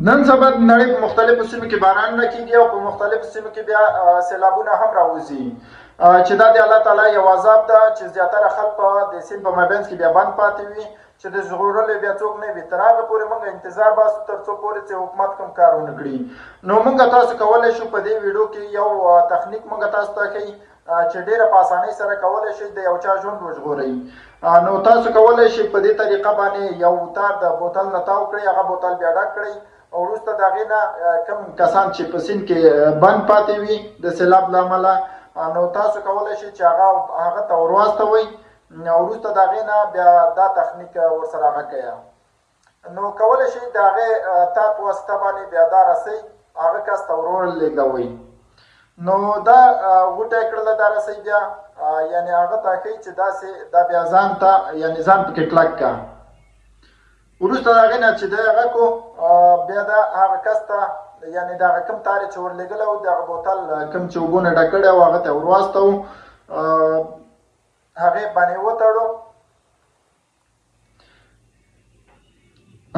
نن سبا د نړۍ په مختلفو سیمو کې بارانونه کیږي او په مختلفو سیمو کې بیا سیلابونه هم راوځي، چې دا د الله تعالی یو عذاب ده چې زیاتره خلک په د سیند په مابینځ کې بیا بند پاتې وي چې د ژغورلو بیا څوک نه وي. تر هغه پورې موږ انتظار باسو تر څو پورې چې حکومت کوم کار ونه کړي. نو موږ تاسو کولی شو په دې ویډیو کې یو تخنیک موږ تاسو ته ښیي چې ډیره په اسانۍ سره کولی شئ د یو چا ژوند وژغورئ. نو تاسو کولی شئ په دې طریقه باندې یو تار د بوتل نه تاو کړئ، هغه بوتل بیا ډک کړئ او وروسته د هغې نه کوم کسان چې په سیند کې بند پاتې وي د سیلاب له امله، نو تاسو کولی شئ چې هغه ته ورواستوئ او وروسته د هغې نه بیا دا تخنیک ورسره هغه کوي. نو کولی شئ د هغې تار په واسطه باندې بیا دا رسۍ هغه کس ته ورور لېږدوئ. نو دا غوټه یې کړله دا رسۍ بیا، یعنې هغه ته ښیي چې داسې دا بیا ځان ته یعنې ځان پکې کلک که. وروسته د هغې نه چې دی هغه کو بیا دا هغه کس ته یعنې د هغه کوم تار یې چې ورلېږلی و، د هغه بوتل کوم چې اوبو نه ډک کړی و هغه ته یې ورواستوو، هغې باندې وتړو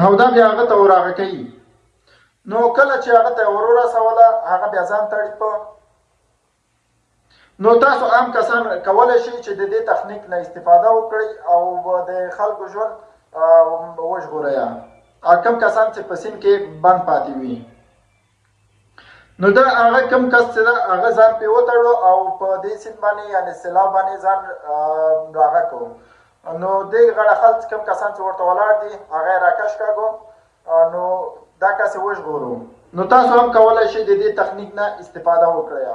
او دا بیا هغه ته ورغه کوي. نو کله چې هغه ته ور ورسوله هغه بیا ځان تړي په. نو تاسو عام کسان کولی شئ چې د دې تخنیک نه استفاده وکړئ او د خلکو ژوند وژغورئ، کوم کسان چې په سیند کې بند پاتې وي. نو دا هغه کوم کس چې دا هغه ځان پې وتړو او په دې سیند باندې یعنې سیلاب باندې ځان راغه کو. نو دې غړه خلک کوم کسان چې ورته ولاړ دي هغه یې راکش کاږو، نو دا کس یې وژغورو. نو تاسو هم کولی شئ د دې تخنیک نه استفاده وکړئ.